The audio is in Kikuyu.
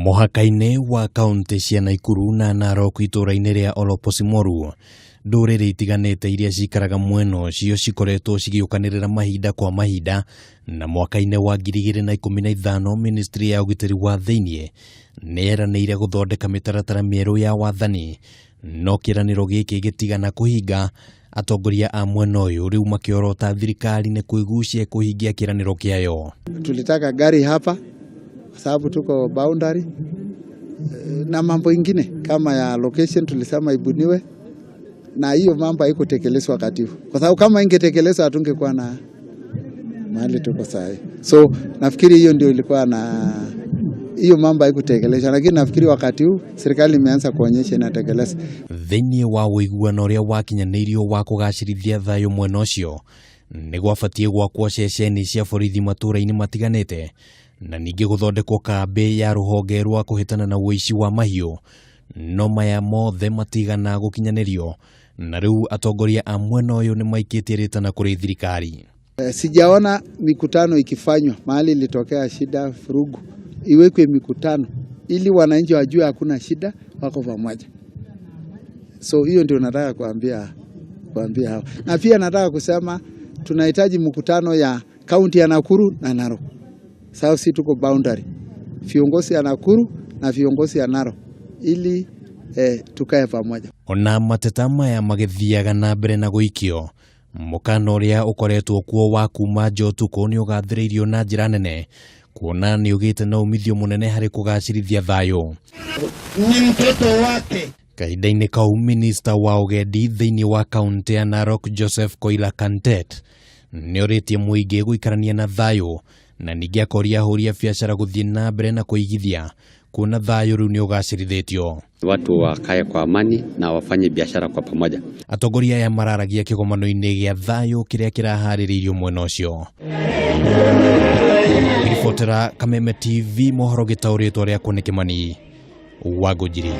Mũhaka-inĩ wa kaũntĩ cia Naikuru na Narok itũũra-inĩ rĩa Oloposimoru, ndũrĩrĩ itiganĩte iria cikaraga mwena ũcio cikoretwo cigĩũkanĩrĩra mahinda kwa mahinda, na mwaka-inĩ wa 2015 ministry ya ũgitĩri wa thĩinĩ nĩ yeranĩire gũthondeka mĩtaratara mĩerũ ya wathani, no kĩĩranĩro gĩkĩ gĩtigana kũhinga, atongoria a mwena ũyũ rĩu makĩorota thirikari nĩ kwĩgucia kũhingia kĩĩranĩro kĩayo. Tulitaka gari hapa kwa sababu tuko boundary na mambo ingine kama ya location tulisema ibuniwe, na hiyo mambo haikutekelezwa wakati huu, kwa sababu kama ingetekelezwa hatungekuwa na mahali tuko sahi. So nafikiri hiyo ndio ilikuwa na hiyo mambo haikutekelezwa, lakini nafikiri wakati huu serikali imeanza kuonyesha inatekeleza. Thĩinĩ wa ũiguano ũrĩa wakinyanĩirio wa kũgacĩrithia thayũ mwena ũcio, nĩ gwabatiĩ gwakwo ceceni cia borithi matũũra-inĩ matiganĩte na ningĩ gũthondekwo kambĩ ya rũhonge rwa kũhĩtana na ũici wa mahiũ, no maya mothe matigana gũkinyanĩrio, na rĩu atongoria a mwena ũyũ nĩ maikĩtie rĩtana kũrĩ thirikari. Sijaona mikutano ikifanywa mahali ilitokea shida vurugu, iwekwe mikutano ili wananchi wajue hakuna shida, wako pamoja. So hiyo ndio nataka kuambia hao, na pia nataka kusema tunahitaji mkutano ya kaunti ya Nakuru na Narok. Sasa si tuko boundary, viongozi ya Nakuru na viongozi ya Narok ili tukae pamoja. Ona mateta maya magĩthiaga na mbere na gũikio, mũkana ũrĩa ũkoretwo kuo wa kuma nja ũtukũ nĩ ũgathĩrĩirio na njĩra nene, kuona nĩ ũgĩte na umithio mũnene harĩ kũgacĩrithia thayũ. Ni mtoto wake. Kahinda-inĩ kau, minista wa ũgendi thĩinĩ wa kaũntĩ ya Narok Joseph Koila Kantet nĩ orĩtie mũingĩ gũikarania na thayũ, na ningĩ akoria ahũri a biacara gũthiĩ na mbere na kũigithia, kuona thayũ rĩu nĩ ũgacĩrithĩtio. Watu wakae kwa amani na wafanye biashara kwa pamoja. Atongoria aya mararagia kĩgomano-inĩ gĩa thayũ kĩrĩa kĩraharĩrĩirio mwena ũcio. Ribotera Kameme TV mohoro gĩtaũrĩtwo rĩakwo nĩ Kĩmani wa Ngũnjiri.